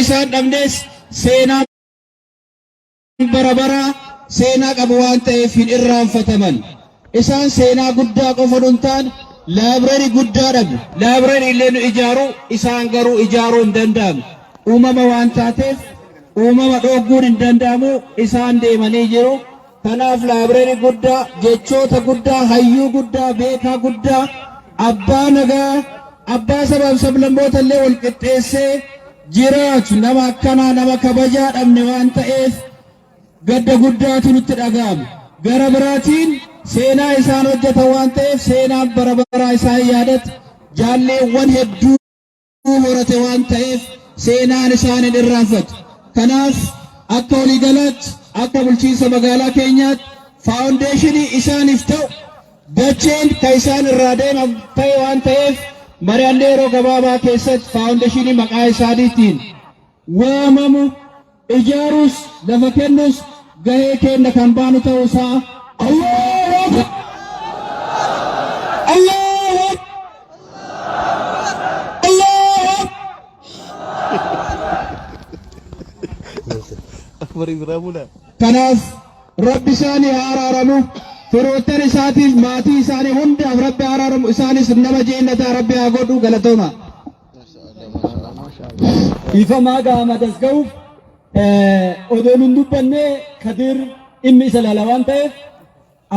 isaan dhabnes seenaa bara baraa seenaa qabu waan ta'eef hin irraanfataman. Isaan seenaa guddaa qofa odoo hin taane library guddaa dhabu. Library illee nu ijaaru isaan garuu ijaaruu hin danda'amu. Uumama waan taateef uumama dhoogguun hin danda'amu isaan deemanii jiru. Kanaaf library guddaa, jechoota guddaa, hayyuu guddaa, beekaa guddaa, abbaa nagaa, abbaa sabaaf sablammoota illee wal qixxeessee jiraatu nama akkanaa nama kabajaa dhabne waan ta'eef gadda guddaatu nutti dhaga'ama. Gara biraatiin seenaa isaan hojjetan waan ta'eef seenaan bara baraa isaan yaadatu jaalleewwan hedduu horate waan ta'eef seenaan isaan hin irraanfatu. Kanaaf akka waliigalaatti akka bulchiinsa magaalaa keenyaatti foundation isaaniif ta'u dacheen kan isaan irraa deeman ta'e waan ta'eef mari'annee yeroo gabaabaa keessatti foundation maqaa isaaniitiin waamamu ijaaruus lafa kennus gahee keenya kan baanu ta'uu isaa Allahu Allahu Allahu Kanaaf Rabbi isaanii haa araaramu. Firoottan isaatiif maatii isaanii hundaaf Rabbi haa araaramu. Isaanis nama jeennataa Rabbi haa godhu galatooma. Ifamaa gaama as ga'uuf odoo nun dubbanne Kadir dhimmi isa laala waan ta'eef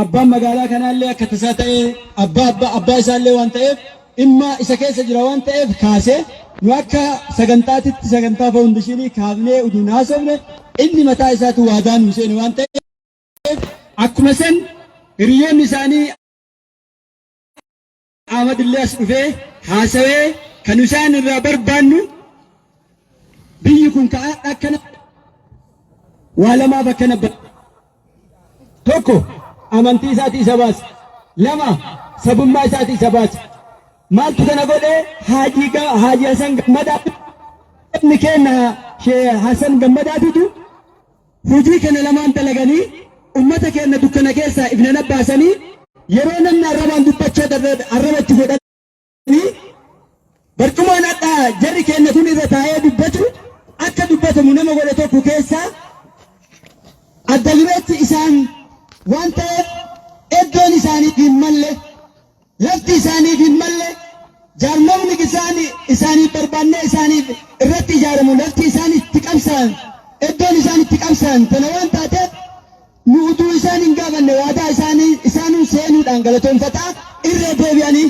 abbaan magaalaa kanaallee akka tasaa ta'ee abbaa abbaa abbaa isaallee waan ta'eef dhimma isa keessa jira waan ta'eef kaasee nu akka sagantaatitti sagantaa foundation kaafnee uduun haasofne inni mataa isaatu waadaa nu seene waan ta'eef akkuma san hiriyoonni isaanii Ahmad illee as dhufee haasawee kan isaan irraa barbaannu biyyi kun ka'aa akkana waa lamaaf akkana tokko amantii isaati isa baase, lama sabummaa isaati isa baase. Maaltu kana godhe? Haaji Hasan Gammadaa inni kenna Shee Hasan Gammadaatitu hojii kana lamaan dalaganii ummata keenya dukkana keessaa ifnana baasanii yeroo namni arrabaan dubbachuu arraba itti godhanii barcumaan hadhaa jarri keenya kun irra taa'ee dubbatu akka dubbatamu nama godhe tokko keessaa adda dureetti isaan waan ta'eef iddoon isaaniif hin malle, lafti isaaniif hin malle, jaarmomni isaanii isaaniif barbaannee isaaniif irratti ijaaramu lafti isaan itti qabsaan iddoon isaan itti qabsaan tana waan taateef nu utuu isaan hin gaafanne waadaa isaanii isaanuu seenuudhaan galatoonfataa irra deebi'anii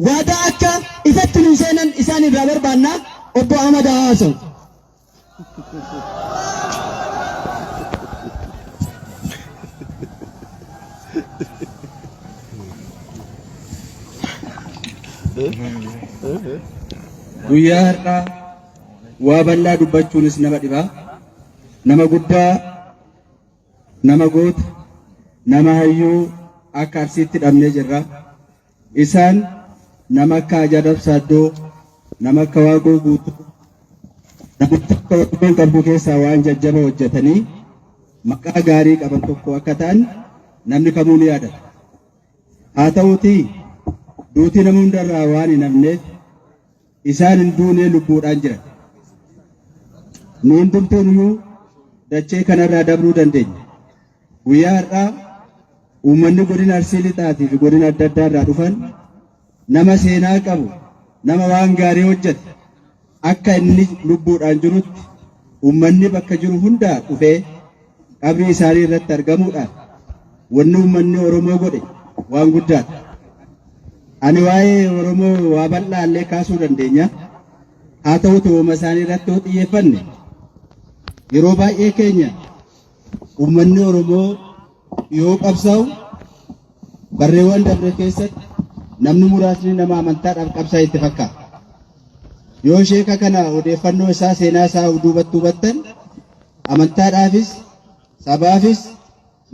waadaa akka ifatti nu seenan isaan irraa barbaannaa. Obbo Ahmad Haasawu. Guyyaa har'aa waa bal'aa dubbachuunis nama dhibaa. Nama guddaa, nama goota, nama hayyuu akka Arsiitti dhabnee jirra. Isaan nama akka Ajaadab Saaddoo, nama akka Waaqoo Guutuu, namoota akka Oromoon qabdu keessaa waan jajjaba hojjetanii maqaa gaarii qaban tokko akka ta'an namni kamuu ni yaadata. Haa ta'uutii duuti nama hundarraa waan hin hafneef isaan hin duunee lubbuudhaan jiran. Nu hundumtuuyyuu dachee kanarraa dabruu dandeenya. Guyyaa har'aa uummanni godina Arsii Lixaatii fi godina adda addaa irraa dhufan nama seenaa qabu, nama waan gaarii hojjete akka inni lubbuudhaan jirutti uummanni bakka jiru hundaa dhufee qabrii isaanii irratti argamuudhaan wanni uummanni Oromoo godhe waan guddaadha. Ani waa'ee Oromoo waa bal'aa illee kaasuu dandeenya. Haa ta'uti uuma isaanii irratti yoo xiyyeeffanne yeroo baay'ee keenya uummanni Oromoo yoo qabsaa'u barreewwan dabre keessatti namni muraasni nama amantaadhaaf qabsaa'e itti fakkaata. Yoo sheeka kana odeeffannoo isaa seenaa isaa duubatti hubattan amantaadhaafis sabaafis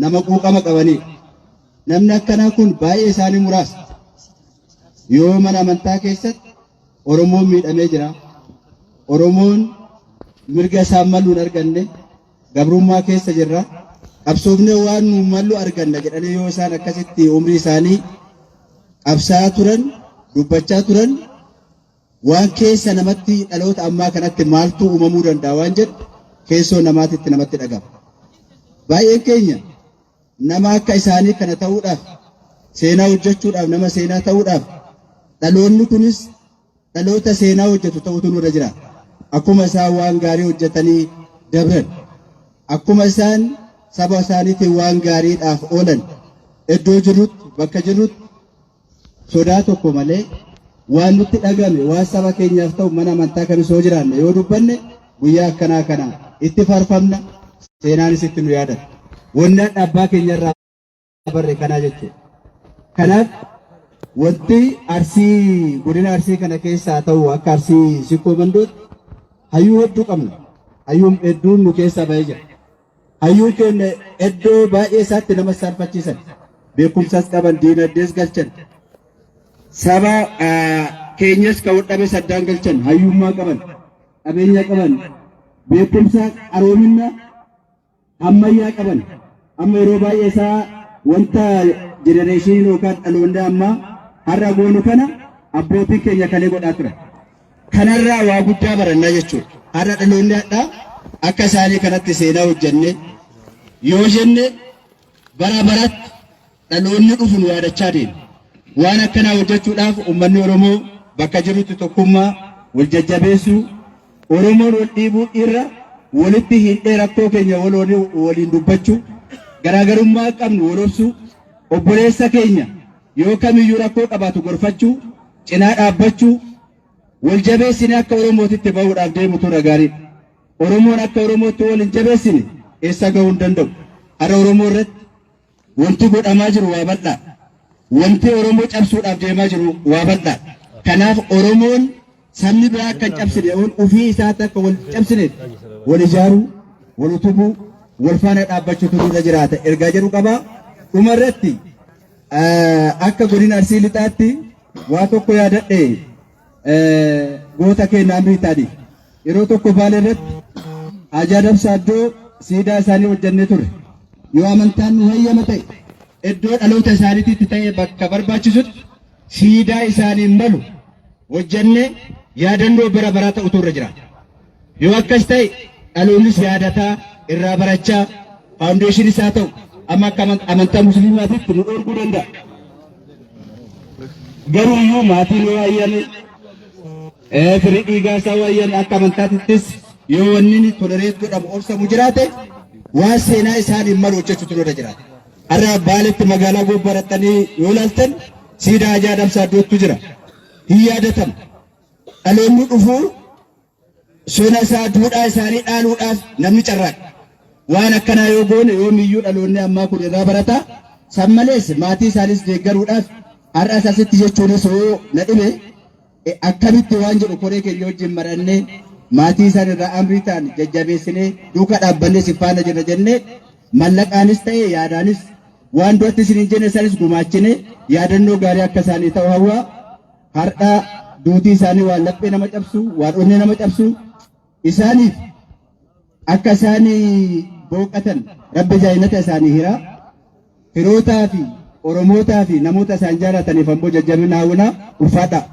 nama quuqama qabanidha. Namni akkanaa kun baay'ee isaanii muraasa. Yoo mana amantaa keessatti Oromoon miidhamee jira. Oromoon mirga isaan maluu hin arganne, gabrummaa keessa jirra. Qabsoofnee waan nu mallu arganna jedhanii yoo isaan akkasitti umrii isaanii qabsaa turan, dubbachaa turan. Waan keessa namatti dhaloota ammaa kanatti maaltu uumamuu danda'a waan jedhu keessoo namaatitti namatti dhagama. Baay'een keenya nama akka isaanii kana ta'uudhaaf, seenaa hojjechuudhaaf, nama seenaa ta'uudhaaf, dhaloonni kunis dhaloota seenaa hojjetu ta'utu nurra jira. Akkuma isaan waan gaarii hojjetanii dabran, akkuma isaan saba isaaniitiin waan gaariidhaaf oolan, iddoo jirrutti, bakka jirrutti sodaa tokko malee waan nutti dhagame, waan saba keenyaaf ta'u, mana amantaa kamis yoo jiraanne yoo dubbanne, guyyaa akkanaa kana itti faarfamna, seenaanis itti nu yaadata. Wanni abbaa keenya irraa barre kanaa jechuudha. Kanaaf wanti Arsii, godina Arsii kana keessaa ta'u, akka Arsii Sikkoo Mandootti hayyuu hedduu qabna. Hayyuun hedduun nu keessaa bahee jira. Hayyuun keenya iddoo baay'ee isaatti nama saalfachiisan. Beekumsas qaban, diinagdees galchan. Saba keenyas kan dhabe saddaan galchan, hayyummaa qaban, qabeenya qaban, beekumsa qaroomina ammayyaa qaban. Amma yeroo baay'ee isaa wanta generation yookaan dhaloonni ammaa har'a goonu kana abbootiin keenya kalee godhaa turan. Kanarraa waa guddaa barannaa jechuudha. Har'a dhaloonni hadhaa akka isaanii kanatti seenaa hojjenne yoo jenne, bara baratti dhaloonni dhufu nu yaadachaa deema. Waan akkanaa hojjechuudhaaf uummanni Oromoo bakka jirutti tokkummaa wal jajjabeessuu, Oromoon wal dhiibuu irra walitti hidhee rakkoo keenya waliin dubbachuu, garaagarummaa qabnu wal obsuu, obboleessa keenya yoo kamiyyuu rakkoo qabaatu gorfachuu, cinaa dhaabbachuu, wal jabeessine akka Oromootitti bahuudhaaf deemutu irra gaariidha. Oromoon akka Oromootti wal hin jabeessine eessa gahuu hin danda'u. Har'a Oromoo irratti wanti godhamaa jiru waa bal'aa. Wanti Oromoo cabsuudhaaf deemaa jiru waa bal'aa. Kanaaf Oromoon sabni biraa akka hin cabsine, ofii isaatti akka wal cabsine, wal ijaaruu, wal utubuu, wal faana dhaabbachuutu nurra jiraata ergaa jedhu qaba. Dhuma irratti akka godina Arsii Lixaatti waa tokko yaadadhe. Goota keenya Amrii Taadii yeroo tokko Baalee irratti Haajaa Dabsaa iddoo siidaa isaanii hojjennee turre. Yoo amantaan nu hayyama ta'e, iddoo dhaloota isaaniitti ta'e bakka barbaachisutti siidaa isaaniin malu hojjennee yaadannoo bara baraa ta'utu irra jira. Yoo akkas ta'e dhaloonnis yaadataa irraa barachaa foundation isaa ta'u, amma akka amantaa musliimaatitti nu dhorkuu danda'a. Garuu iyyuu maatiin yoo hayyame, firii dhiigaa isaa yoo hayyame, akka amantaatittis yoo wanni inni tolerate godhamu obsamu jiraate, waan seenaa isaaniin malu hojjechuutu nurra jiraata. Har'a Baaletti magaalaa Gobbaa dhaqxanii yoo ilaaltan siidaa Hajaa Damsaa iddootu jira. Hin yaadatama. Dhaloonni dhufuu sona isaa, duudhaa isaanii dhaaluudhaaf namni carraaqa. Waan akkanaa yoo goone yoomiyyuu dhaloonni ammaa kun irraa barata. San malees maatii isaanis deeggaruudhaaf har'as asitti jechuunis yoo na dhibe, akkamitti waan jedhu koree keenya wajjin marannee, maatii isaan irraa amrii ta'an jajjabeessinee, duukaa dhaabbannee si faana jirra jennee, mallaqaanis ta'e yaadaanis waan duratti isin hin jenne isanis gumaachine yaadannoo gaarii akka isaanii ta'u hawwaa. Har'a duutii isaanii waan laphee nama cabsu, waan onnee nama cabsu, isaaniif akka isaanii booqatan Rabbi jaayinata isaanii hiraa. Firootaa fi Oromootaa fi namoota isaan jaalataniif ammoo jajjabina hawwinaa, ulfaadhaa.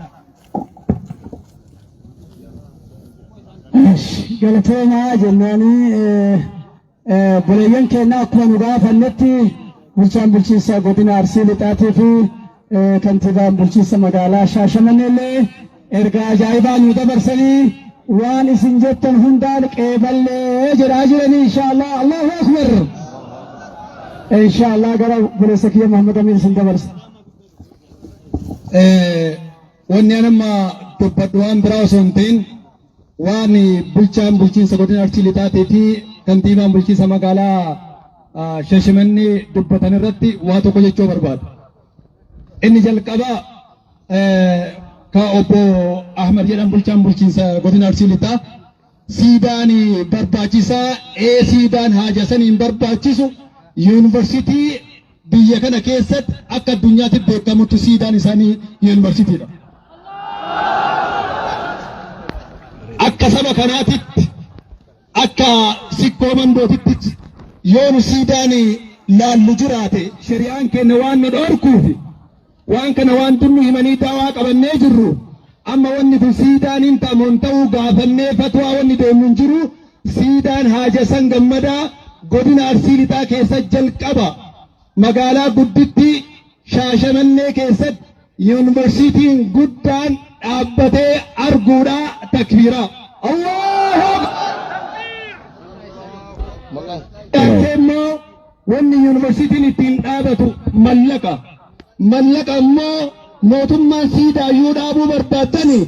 Galatoomaa jennaanii, obboleeyyan keenya, akkuma nu gaafannetti bulchaan bulchiinsa godina Arsii Lixaatii fi kantiibaan bulchiinsa magaalaa Shaashamannee illee ergaa ajaa'ibaa nu dabarsanii, waan isin jettan hundaan qeeballee jedhaa jiranii. Inshaallah, Allahu akbar. Inshaallah, gara obboleessa kiyya Muhammad Amin isin dabarsa. Wanni an amma dubbadhu waan biraa osoo hin ta'in, waan bulchaan bulchiinsa godina Arsii Lixaatii fi kantiibaan bulchiinsa magaalaa Shashamannee dubbatan irratti waa tokko jechuu barbaada. Inni jalqabaa ka obbo Ahmad jedhan, bulchaan bulchiinsa godina Arsii Lixaa, siidaan barbaachisaa ee siidaan haaja saniin barbaachisu, yuunivarsiitii biyya kana keessatti akka addunyaatti beekamutti siidaan isaanii yuunivarsiitiidha. Akka saba kanaatitti, akka Sikkoo Mandootitti, yoo nu siidaan laallu jiraate, shari'aan keenya waan nu dhorkuufi waan kana waan dunnu himanii daawaa qabannee jirru. Amma wanni kun siidaan hin ta'amu hin ta'uu gaafannee fatwaa wanni deemnu hin jiru. Siidaan Haaji Hasan Gammadaa godina Arsii Lixaa keessa jalqaba magaalaa gudditti Shaashamannee keessatti yuunivarsiitiin guddaan dhaabbatee arguudha. Takbiiraa. Allahu Akbar. Immoo wanni yuunivarsiitiin ittiin dhaabatu mallaqa. Mallaqa immoo mootummaan siidaayyuu dhaabuu barbaaddani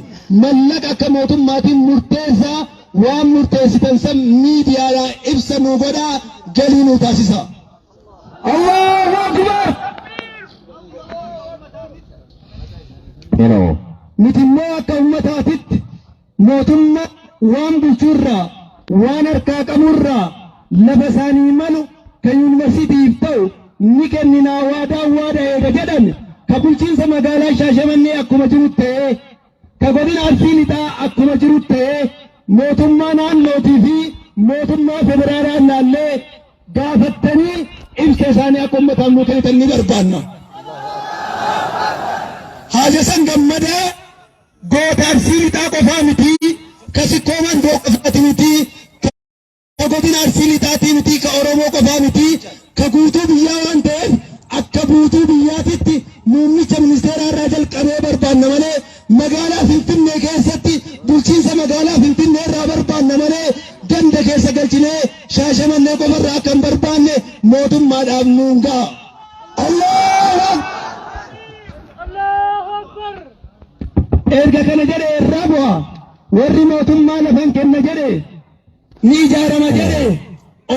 mallaqa akka mootummaatiin murteessaa, waan murteessitan san miidiyaadhaa ibsa nuu godhaa, galii nuu taasisa. Allahu Akbar! Nuti immoo akka uummataatitti mootummaa waan bulchuurraa, waan harkaa qaburraa lafa isaanii malu kan yuunivarsiitiif ta'u ni kenninaa, waadaan waada eega jedhan, ka bulchiinsa magaalaa Shaashamannee akkuma jiru ta'ee, ka godina Arsii Lixaa akkuma jiru ta'ee, mootummaa naannootii fi mootummaa federaalaa laallee gaafattanii ibsa isaanii akka uummataaf nuu kennitan ni barbaanna. Haaji Hasan Gammadaa goota Arsii Lixaa qofaa miti, ka Sikkoo Mandoo qofaati miti, ka godina Arsii Lixaatii miti, ka Oromoo qofaa miti, ka guutuu biyyaa waan ta'eef akka guutuu biyyaatitti muummicha ministeeraa irraa jalqabee barbaanna malee, magaalaa Finfinnee keessatti bulchiinsa magaalaa Finfinnee irraa barbaanna malee, ganda keessa galchinee Shaashamannee qofa irraa akka hin barbaanne mootummaadhaaf nuun ga'a. Allahu Erga kana jedhe irraa bu'a. Warri mootummaa lafan kenna jedhe, ni ijaarama jedhe,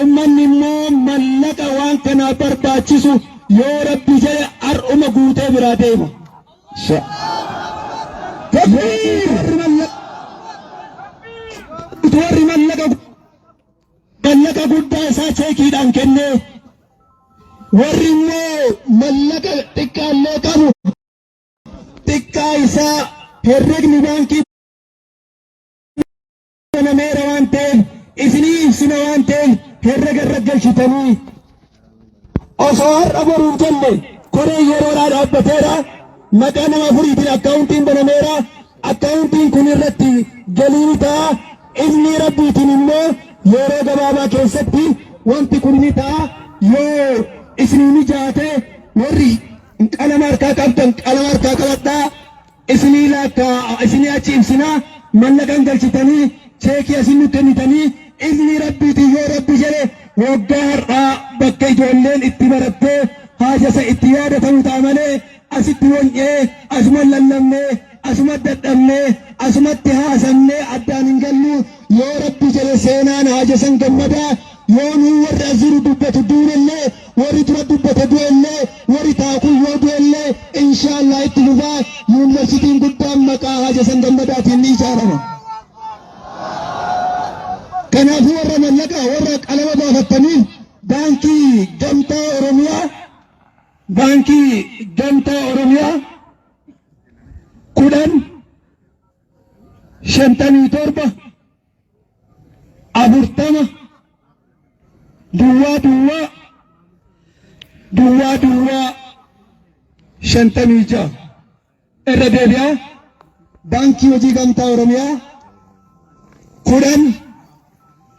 ummanni immoo mallaqa waan kanaaf barbaachisu yoo Rabbi jedhe har'uma guutee biraa deema. Warri mallaqa guddaa isaa cheekiidhaan kennee, warri immoo mallaqa xiqqaallee qabu xiqqaa isaa herregni baankii banameera waan ta'eef, isinii ibsina waan ta'eef, herrega irra galchitanii osoo har'a boruun jenne koree yeroodhaa dhaabbateera. Maqaa nama afuriitiin akkaawuntiin banameera. Akkaawuntiin kun irratti galii ni ta'a. Iznii Rabbiitiin immoo yeroo gabaabaa keessatti wanti kun ni ta'a. Yoo isinii mijaate, warri qalama harkaa qabdan qalama harkaa qabadhaa. Isinii laakkaa, isinii achi ibsinaa, mallaqan galchitanii cheekii asin nu kennitanii, iznii Rabbiitiin yoo Rabbi jedhe waggaa har'aa bakka ijoolleen itti barattee haajasa itti yaadatamu ta'a malee, asitti wony'ee asuma lallabnee, asuma dadhabnee, asumatti haasannee addaan hin gallu. Yoo Rabbi jedhe seenaan Haajasan Gammadaa, yoo nuu warri as jiru dubbatu duunellee, warri dura dubbate du'ellee, warri taa'u kun yoo du'ellee, inshaallah itti fufaa, yuunivarsiitiin guddaan maqaa Haajasan Gammadaatiin ni ijaarama. Kanaafuu warra mallaqa, warra qalama baafattaniif, Baankii Gamtaa Oromiyaa, Baankii Gamtaa Oromiyaa, 10 57 40 duwwaa duwwaa duwwaa duwwaa 56. Irra deebi'aa, Baankii Hojii Gamtaa Oromiyaa, 10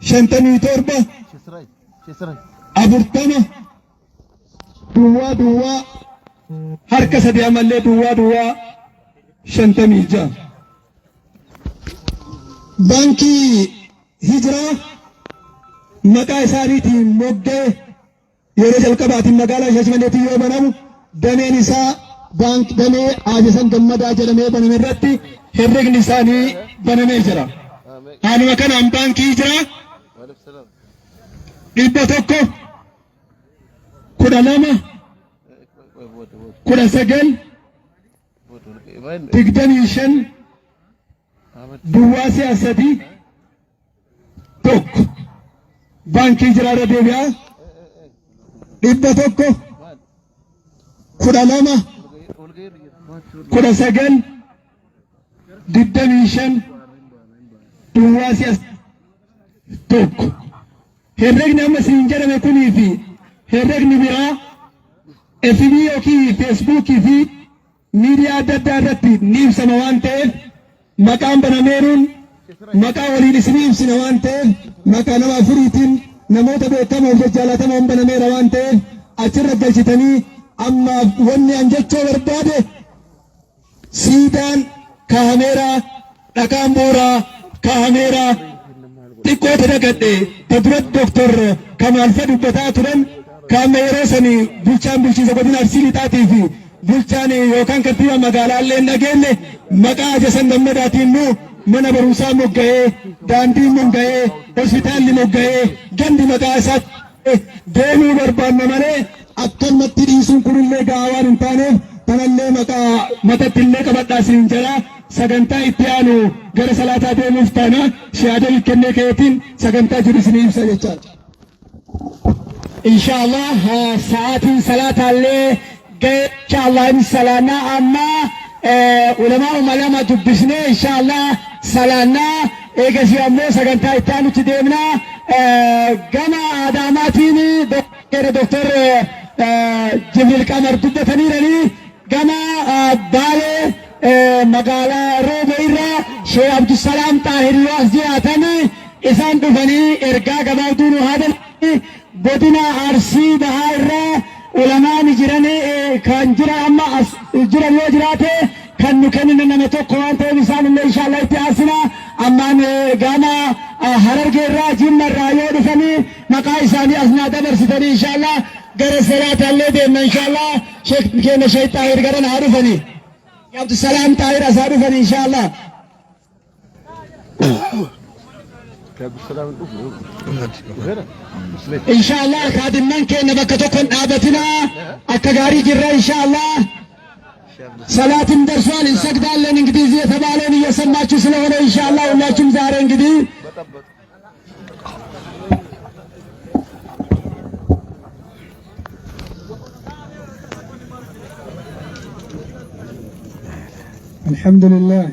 57 40 duwwaa duwwaa harka sadii ammallee duwwaa duwwaa 56. Baankii Hijiraa maqaa isaaniitiin mogga'e yeroo jalqabaatiin magaalaa Shaashimanneetti yoo banamu, dameen isaa baank damee Haajisan Gammadaa jedhamee baname irratti herregni isaanii banamee jira. Haaluma kanaan Baankii Hijiraa, 100 12 19 25 duwwaa si'a 3 1. Baankii Hijiraa, irra deebi'aa, 100 12 19 25 duwwaa si'a 1. Herregni amma siin jedhame kunii fi herregni biraa FB yookiin Feesbuukii fi miidiyaa adda addaa irratti ni ibsama waan ta'eef. Maqaan banameeruun maqaa waliin isinii ibsina waan ta'eef, maqaa nama afuriitiin namoota beekamoo fi jajjaalatamoon banameera waan ta'eef achirra galchitanii. Ammaaf wanni an jechuu barbaade, siidaan kaahameera, dhakaan bu'uuraa kaahameera. Xiqqoo dagadhe, ta duratti Doktor Kamaal fa dubbataa turan, kaama yeroo sani bulchaan bulchiinsa godina Arsii Lixaatii fi bulchaan yookaan kantiibaa magaalaa illee hin dhageenye, maqaa Ajasan Gammadaatiin nu mana barumsaa mogga'ee, daandiin mogga'ee, hospitaalli mogga'ee, gandi maqaa isaa deemuu barbaanna malee akkanumatti dhiisuun kunillee gahaa waan hin taaneef, tanallee maqaa matatti illee qabadhaa siin jala. Sagantaa itti aanu gara salaataa deemuuf taana, shihaada kennee ka'eetiin sagantaa jiru isinii ibsa jechaadha. Inshallah, sa'aatiin salaataallee ga'e. Inshallah in salaannaa. Amma ulamaa lama dubbisnee inshallah salaannaa, eegasii ammoo sagantaa itti aanutti deemna. Gama Adaamaatiin Doktor Jibril Qamar dubbataniiranii, gama Baalee magaalaa Roobe irraa Sheekh Abdusalaam Xaahir yoo as jiraatan isaan dhufanii ergaa gabaabduu nu haa. Godina Arsii Bahaa irraa ulamaan jiran kan jira amma as jiran yoo jiraate kan nu kennine nama tokko waan ta'eef, isaan illee inshallah itti aansina. Ammaan gama Harargee irraa, Jimma irraa yoo dhufanii maqaa isaanii as naa dabarsitanii, inshallah gara salaatallee deemna. Inshallah sheek keenya Sheekh Xaahir gara haa dhufanii. Abdusalaam Xaahir as haa dhufanii inshallah. Inshallah kaadimman keenya bakka tokko hin dhaabatinaa, akka gaarii jirra inshallah. ሰላትም ደርሷል፣ እንሰግዳለን። እንግዲህ እዚህ የተባለውን እየሰማችሁ ስለሆነ ኢንሻአላህ ሁላችሁም ዛሬ እንግዲህ الحمد لله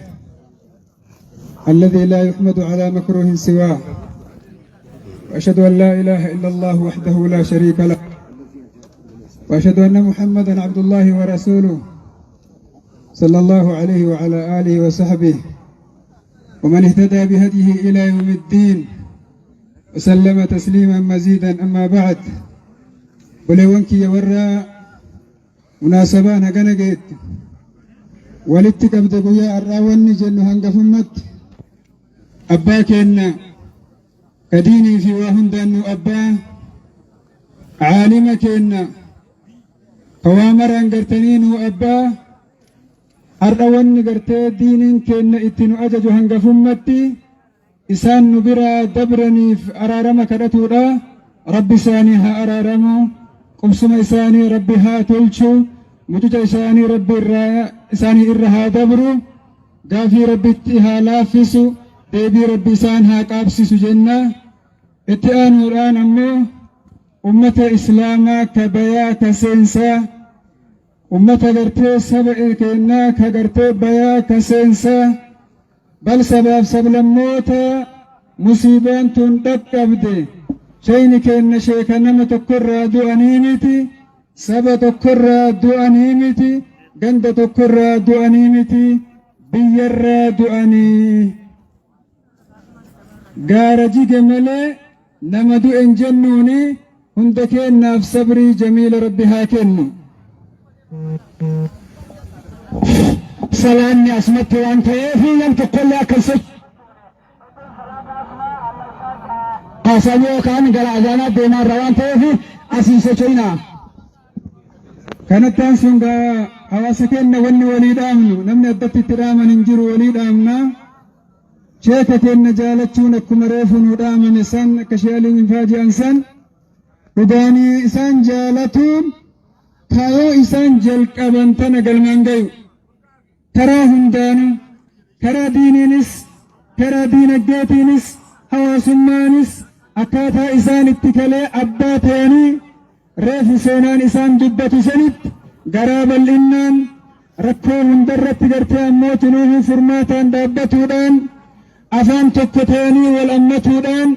الذي لا يحمد على مكروه سواه، واشهد ان لا اله الا الله وحده لا شريك له، واشهد ان محمدا عبد الله ورسوله، صلى الله عليه وعلى اله وصحبه ومن اهتدى بهديه الى يوم الدين وسلم تسليما مزيدا. اما بعد، obboleewwan kiyya warra munaasabaa nagana geette walitti qabde, guyyaa har'aa wanni jennu hangafummatti abbaa keenna ka diinii fi waa hundaan nu abbaa, caalima keenna ka waa maraan gartanii nu abbaa, har'a wanni gartee diiniin keenna itti nu ajaju hangafummatti isaan nu biraa dabraniif araarama kadhatuudha. Rabbi isaanii haa araaramu, qubsuma isaanii Rabbi haa tolchu, mucuca isaanii Rabbi irraa isaanii irra haa dabru, gaafii Rabbitti haa laaffisu, deebii Rabbi isaan haa qaabsisu jenna. Itti aanuudhaan ammoo ummata Islaamaa ka bayaa ka seensaa, ummata gartee saba keenyaa ka gartee bayaa ka seensaa, bal sabaaf sablammoota musiibaan tun dhaqqabde, shayni keenna sheeka nama tokkorraa du'anii miti, saba tokkorraa du'anii miti, ganda tokkorraa du'anii miti, biyyarraa du'anii. Gaara jige malee nama du'e hin jennuuni. Hunda keennaaf sabrii jamiila Rabbi haa kennu. Salaanni asumatti waan ta'eef nam tokkollee akka hin haasawuu yookaan gara azaanaa deemaa irra waan ta'eef asiin socho'inaa. Kanatti aansuun gaa hawaasa keenya wanni walii dhaamnu, namni addatti itti dhaaman hin jiru, walii dhaamna. Sheeka keenya jaalachuun akkuma reefu nu dhaamame san, akka Shee Aliin faa san dhugaanii isaan jaalatuun kaayoo isaan jalqaban tana galmaan gayu. Karaa hundaanuu, karaa diiniinis, karaa diinagdeetiinis, hawaasummaanis, akkaataa isaan itti kalee abbaa ta'anii reefu seenaan isaan dubbatu sanitti garaa bal'innaan rakkoo hundarratti gartee ammoo tunuuhuu furmaataan dhaabbatuudhaan, afaan tokko ta'anii wal ammatuudhaan,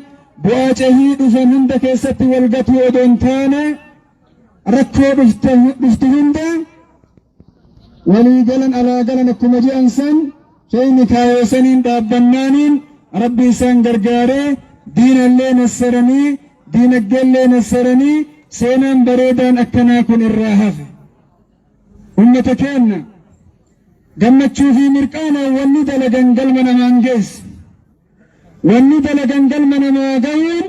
bu'aa cehii dhufan hunda keessatti wal gatuu odoo hin taane, rakkoo dhuftu hunda walii galan alaa galan akkuma je'an san. Sheeyni kaayoo saniin dhaabbannaaniin Rabbi isaan gargaaree diinallee nassaranii diinagdeellee nassaranii seenaan bareedaan akkanaa kun irraa hafe. Ummata keenna gammachuu fi mirqaanaan wanni dalagan galma namaan geessu. Wanni dalagan galma namaa ga'uun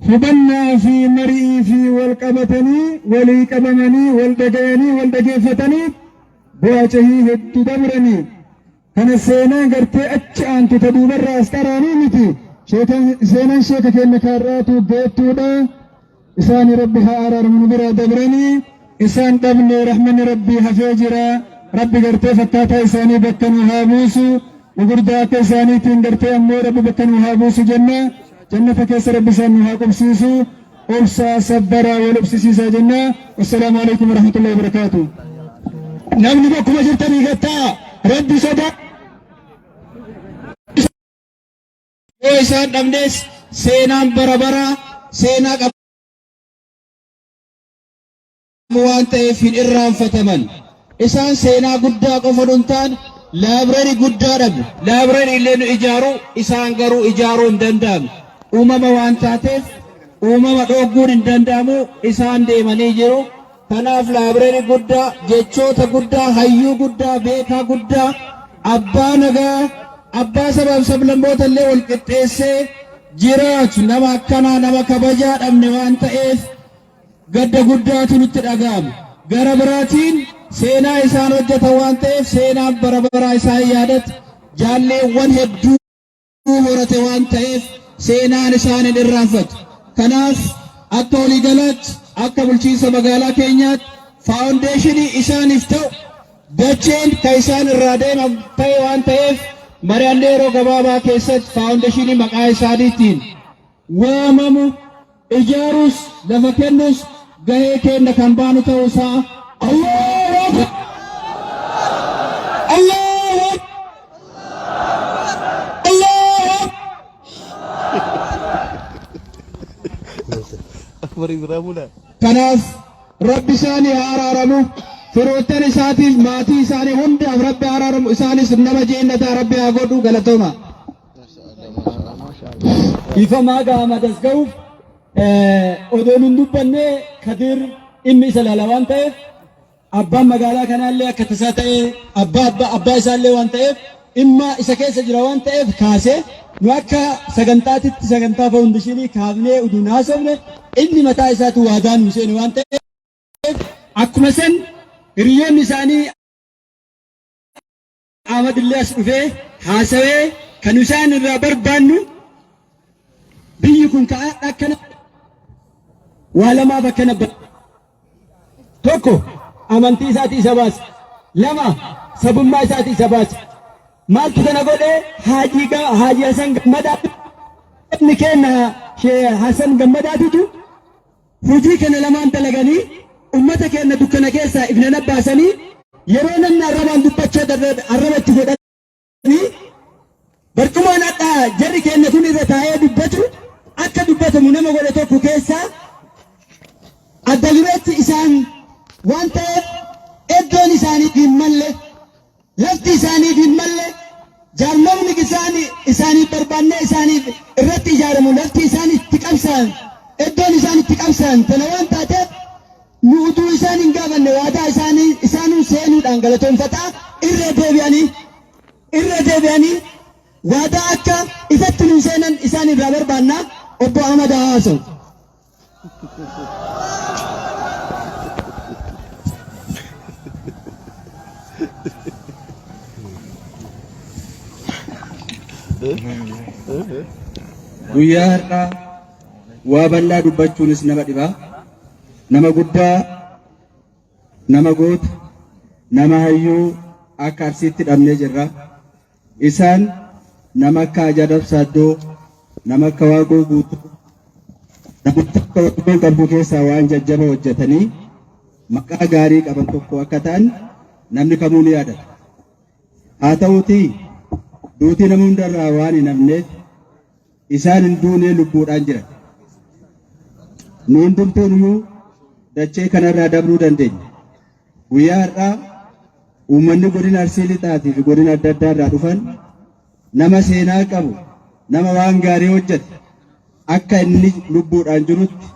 hubannaa fi mari'ii fi wal qabatanii walii qabamanii wal dhagayanii wal dhageeffatanii bu'aa cehii hedduu dabranii kana seenaa gartee achi aantu ta duubarraa as qaraanuu miti. Seenaan sheeka keenya kaarraatu geettuudha. Isaani Rabbi haa araaramu nu biraa dabranii isaan dhabne rahmanni Rabbii hafee jira. Rabbi gartee fakkaataa isaanii bakka nu haa buusu. Gugurdaa akka isaaniitiin gartee ammoo Rabbi bakka nu haa buusu jenna. Jannata keessa Rabbi isaan nu haa qubsiisu. Obsaa sabbaraa wal obsisiisaa jenna. Wassalaamu alaikum warahmatullahi wabarakaatu. Namni bakkuma jirtanii gattaa Rabbi sodaa. Yoo isaan dhabnes seenaan bara baraa seenaa qabu waan ta'eef hin irraanfataman. Isaan seenaa guddaa qofa hin taane laabireerii guddaa dhabne. Laabireerii illee nu ijaaru isaan garuu ijaaruu hin danda'amu. Uumama waan taateef uumama dhoogguun hin danda'amu isaan deemanii jiru. Kanaaf laabireerii guddaa, jechoota guddaa, hayyuu guddaa, beekaa guddaa, abbaa nagaa, abbaa sabaaf sablammoota illee wal qixxeessee jiraatu nama akkanaa nama kabajaa dhabne waan ta'eef gadda guddaatu nutti dhaga'ama. Gara biraatiin seenaa isaan hojjetan waan ta'eef seenaan bara baraa isaan yaadatu jaalleewwan hedduu horate waan ta'eef seenaan isaan hin irraanfatu. Kanaaf akka waliigalaatti akka bulchiinsa magaalaa keenyaatti faawundeeshinii isaaniif ta'u dacheen kan isaan irraa deeman ta'e waan ta'eef mari'annee yeroo gabaabaa keessatti faawundeeshinii maqaa isaaniitiin waamamu ijaaruus lafa kennuus gahee keenya kan baanu ta'uu isaa Allahu Akbar! Allahu Akbar! Allahu Akbar! Kanaaf Rabbi isaanii haa araaramu. Firoottan isaatiif maatii isaanii hundaaf Rabbi haa araaramu. Isaanis nama jeennataa Rabbi haa godhu galatooma. Dhiifamaa gaama das ga'uuf odoon hin dubbanne Kadir dhimmi isa laala waan ta'eef abbaan magaalaa kanaallee akka tasaa ta'ee abbaa abbaa abbaa isaallee waan ta'eef dhimma isa keessa jira waan ta'eef kaasee nu akka sagantaatitti sagantaa faawundishinii kaafnee uduun haasofne inni mataa isaatu waadaa nu seene waan ta'eef akkuma san hiriyoonni isaanii Ahmad illee as dhufee haasawee kan isaan irraa barbaannu biyyi kun ka akkana waa lamaaf akkana tokko amantii isaati isa baase lama sabummaa isaati isa baase maaltu kana godhe haajii Haajii Hasan Gammadaa inni kenna Shee Hasan Gammadaatitu Hujii kana lamaan dalaganii ummata keenna dukkana keessaa ifnana baasanii yeroo namni arrabaan dubbachuu dadhabe arraba itti godhanii barcumaan hadhaa jarri keenna kun irra taa'ee dubbatu akka dubbatamu nama godhe tokko keessaa adda dureetti isaan waan ta'eef iddoon isaaniif hin malle Lafti isaaniif hin malle, jaarmomni isaani isaaniif barbaannee isaaniif irratti ijaaramu lafti isaan itti qabsaa'an, iddoon isaan itti qabsaa'an tana waan taateef nu utuu isaan hin gaafanne waadaa isaanii isaanuu seenuudhaan galatoomfataa irra deebi'anii irra deebi'anii waadaa akka ifatti nuu seenan isaan irraa barbaanna. Obbo Ahmad haa haasa'u. Guyyaa har'aa waa bal'aa dubbachuunis nama dhiba. Nama guddaa, nama goota, nama hayyuu akka Arsiitti dhabnee jirra. Isaan nama akka Haji Adam Saaddoo, nama akka Waaqoo Guutuu, namoota akka Oromoon qabdu keessaa waan jajjaba hojjetanii maqaa gaarii qaban tokko akka ta'an namni kamuu ni yaadata. Haa ta'uutii duutii nama hundarraa waan hin hafneef isaan hin duunee lubbuudhaan jiran. Nu hundumtuunuyyuu dachee kanarraa dabruu dandeenya. Guyyaa har'aa Uummanni godina Arsii Lixaatii fi godina adda addaa irraa dhufan nama seenaa qabu, nama waan gaarii hojjete akka inni lubbuudhaan jirutti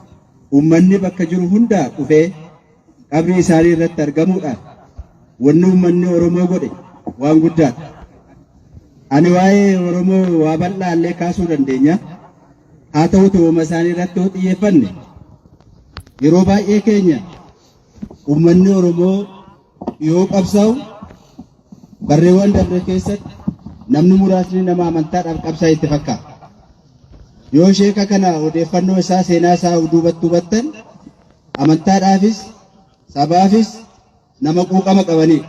uummanni bakka jiru hundaa dhufee qabrii isaanii irratti argamuudhaan wanni uummanni Oromoo godhe waan guddaadha. Ani waa'ee Oromoo waa bal'aa illee kaasuu dandeenya. Haa ta'uti uuma isaanii irratti yoo xiyyeeffanne yeroo baay'ee keenya uummanni Oromoo yoo qabsaa'u barreewwan dabre keessatti namni muraasni nama amantaadhaaf qabsaa'e itti fakkaata. Yoo sheeka kana odeeffannoo isaa seenaa isaa duubatti hubattan amantaadhaafis sabaafis nama quuqama qabanidha.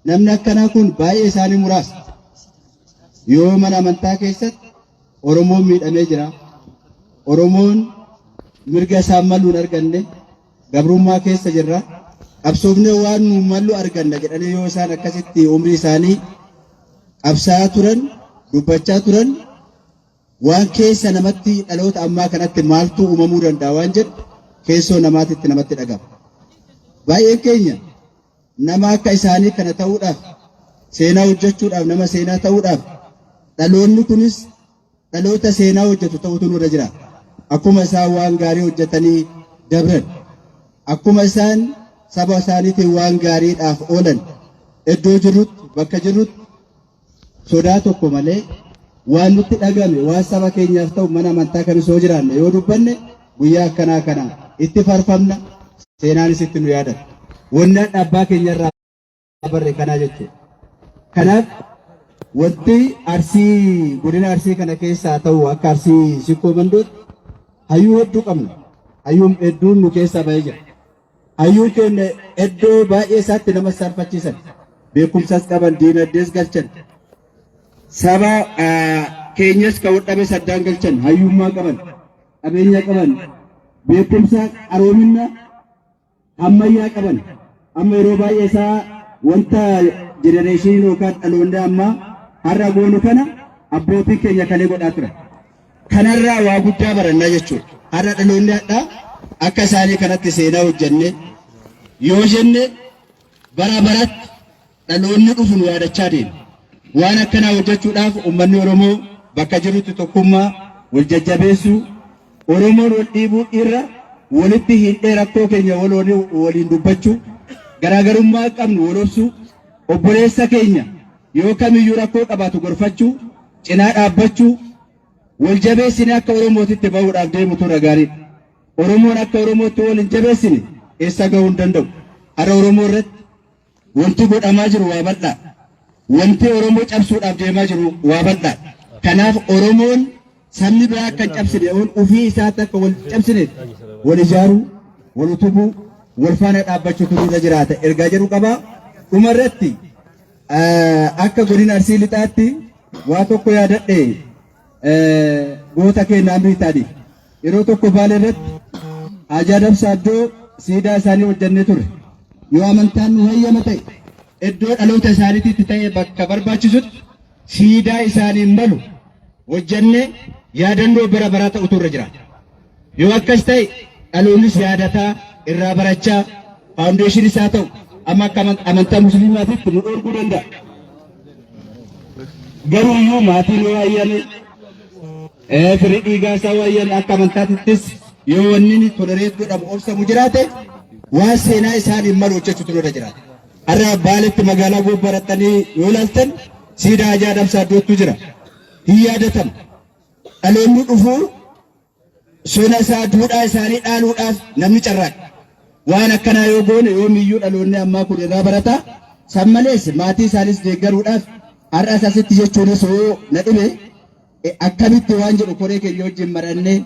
Namni akkanaa kun baay'ee isaanii muraasa. Yoo mana amantaa keessatti Oromoon miidhamee jira. Oromoon mirga isaan malu hin arganne gabrummaa keessa jirra. Qabsoofnee waan nu mallu arganna jedhanii yoo isaan akkasitti umrii isaanii qabsaa'aa turan, dubbachaa turan waan keessa namatti dhaloota ammaa kanatti maaltu uumamuu danda'a waan jedhu keessoo namaatitti namatti dhagama. Baay'een keenya nama akka isaanii kana ta'uudhaaf seenaa hojjechuudhaaf nama seenaa ta'uudhaaf dhaloonni kunis dhaloota seenaa hojjetu ta'utu nurra jira. Akkuma isaan waan gaarii hojjetanii dabran, akkuma isaan saba isaaniitiin waan gaariidhaaf oolan iddoo jirrutti bakka jirrutti sodaa tokko malee waan nutti dhagame waan saba keenyaaf ta'u mana amantaa kamis yoo jiraanne yoo dubbanne guyyaa akkanaa kana itti farfamna seenaanis itti nu yaadata. Wanni hadha abbaa keenya irraa barre kanaa jechuudha. Kanaaf wanti Arsii godina Arsii kana keessaa ta'u akka Arsii Sikkoo Mandootti hayyuu hedduu qabna. Hayyuun hedduun nu keessaa bahee jira. Hayyuun keenya iddoo baay'ee isaatti nama saalfachiisan. Beekumsas qaban, diinagdees galchan. Saba keenyas kan wal saddaan galchan, hayyummaa qaban, qabeenya qaban, beekumsa qaroomina ammayyaa qaban. Amma yeroo baay'ee isaa wanta generation yookaan dhaloonni ammaa har'a goonu kana abbootiin keenya kalee godhaa turan. Kanarraa waa guddaa barannaa jechuudha. Har'a dhaloonni hadhaa akka isaanii kanatti seenaa hojjenne yoo jenne bara baratti dhaloonni dhufu nu yaadachaa deema. Waan akkanaa hojjechuudhaaf uummanni Oromoo bakka jirutti tokkummaa wal jajjabeessuu Oromoon wal dhiibuu irra walitti hidhee rakkoo keenya waliin dubbachuu garaagarummaa qabnu wal obsuu obboleessa keenya yoo kamiyyuu rakkoo qabaatu gorfachuu cinaa dhaabbachuu wal jabeessine akka Oromootitti bahuudhaaf deemutu irra gaariidha. Oromoon akka Oromootti wal hin jabeessine eessa gahuu hin danda'u. Har'a Oromoo irratti wanti godhamaa jiru waa bal'aa. Wanti Oromoo cabsuudhaaf deemaa jiru waa bal'aa. Kanaaf Oromoon sabni biraa akka hin cabsine ofii isaatti akka wal cabsine wal ijaaruu, wal utubuu, wal faana dhaabbachuutu nurra jiraata ergaa jedhu qaba. Dhuma irratti akka godina Arsii Lixaatti waa tokko yaadadhe goota keenya Amrii Taadii. Yeroo tokko Baalee irratti Haajaa Dabsaa iddoo siidaa isaanii hojjannee turre. Yoo amantaan nu hayyama ta'e iddoo dhaloota isaaniitti ta'e bakka barbaachisutti siidaa isaaniin malu hojjannee yaadannoo bara baraa ta'utu irra jira. Yoo akkas ta'e dhaloonnis yaadataa irraa barachaa foundation isaa ta'u amma akka amantaa musliimaatitti nu dhorkuu danda'a. Garuu iyyuu maatiin yoo hayyame firii dhiigaa isaa yoo hayyame akka amantaatittis yoo wanni inni tolerate godhamu obsamu jiraate waan seenaa isaaniin malu hojjechuutu nurra jiraata. Har'a Baaletti magaalaa Gobbarattanii yoo ilaaltan siidaa Hajaa Dabsaa iddootu jira. Hin yaadatama. Dhaloonni dhufuu sona isaa duudhaa isaanii dhaaluudhaaf namni carraaqa. Waan akkanaa yoo goone yoomiyyuu dhaloonni ammaa kun irraa barata. San malees maatii isaanis deeggaruudhaaf har'as asitti jechuunis yoo na dhibe akkamitti waan jedhu koree keenya wajjin marannee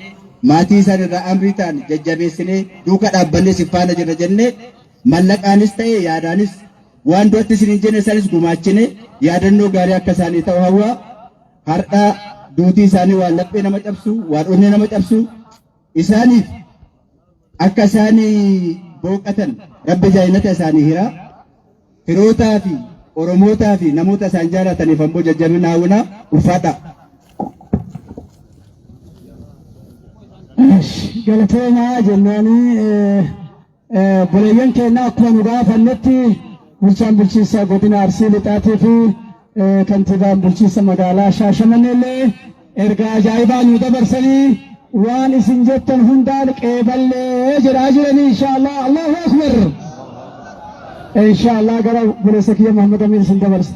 maatii isaan irraa amrii ta'an jajjabeessinee duuka dhaabbannee si faana jirra jennee mallaqaanis ta'e yaadaanis waan duratti isin hin jenne sanis gumaachine yaadannoo gaarii akka isaanii ta'u hawwaa. Har'a duutii isaanii waan laphee nama cabsu, waan onnee nama cabsu isaaniif akka isaanii booqatan Rabbi jaayinata isaanii hira. Firootaa fi Oromootaa fi namoota isaan jaalataniif ammoo jajjabina hawwina ulfaadha. Galatoomaa jennaanii obboleeyyan keenya akkuma nu gaafannetti. Bulchaan bulchiinsa godina Arsii Lixaatii fi kantiibaan bulchiinsa magaalaa Shaashamannee illee ergaa ajaa'ibaa nu dabarsanii waan isin jettan hundaan qeeballee jedhaa jiranii inshaallah. Allahu Akbar. Inshaallah gara obboleessa kiyya Muhammad Amin isin dabarsa.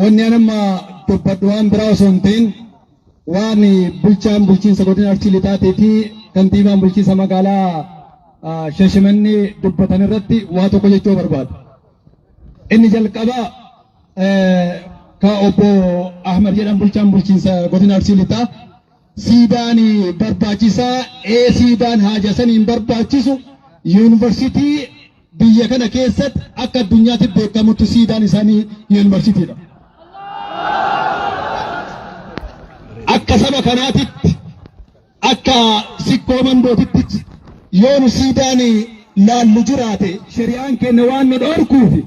Wanni an amma dubbadhu waan biraa osoo hin ta'in waan bulchaan bulchiinsa godina Arsii Lixaatii fi kantiibaan bulchiinsa magaalaa Shashamannee dubbatan irratti waa tokko jechuu barbaada. Inni jalqabaa ka obbo Ahmad jedhan bulchaan bulchiinsa godina Arsii Lixaa siidaan barbaachisaa ee siidaan haaja saniin barbaachisu yuunivarsiitii biyya kana keessatti akka addunyaatti beekamutti siidaan isaanii yuunivarsiitiidha. Akka saba kanaatitti akka sikkoo mandootitti yoo nu siidaan laallu jiraate shari'aan keenya waan nu dhorkuufi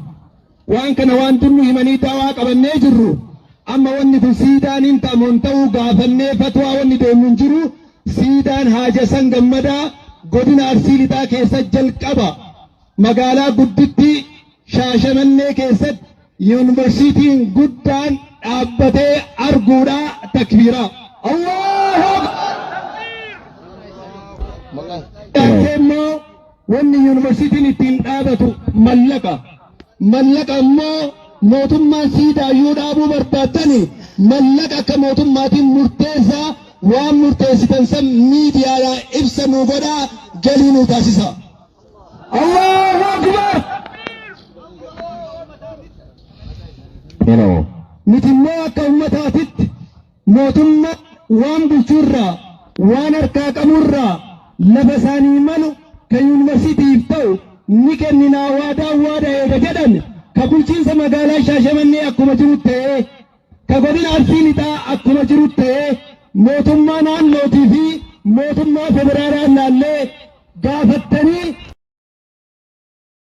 waan kana waan dur nu himanii dawaa qabannee jirru amma wanni kun siidaan hin ta'amu hin ta'uu gaafannee fatwaa wanni deemu hin jiru. Siidaan Haaja San Gammadaa godina Arsii Lixaa keessa jalqaba magaalaa gudditti Shaashamannee keessatti yuunivarsiitiin guddaan dhaabbatee arguudha. Takbiiraa. Allahu Akbar. Immoo wanni yuunivarsiitiin ittiin dhaabatu mallaqa. Mallaqa immoo mootummaan siidaayyuu dhaabuu barbaaddani mallaqa akka mootummaatiin murteessaa waan murteessitan san miidiyaadhaa ibsa nuu godhaa galii nuu taasisa. Allahu Akbar! Nuti immoo akka ummataatitti mootummaa waan bulchuurraa waan harkaa qaburraa lafa isaanii malu ka yuunivarsiitiif ta'u ni kenninaa waadaan waada eega jedhan ka bulchiinsa magaalaa Shaashamannee akkuma jiru ta'ee ka godina Arsii Lixaa akkuma jiru ta'ee mootummaa naannootii fi mootummaa federaalaa laallee gaafattanii.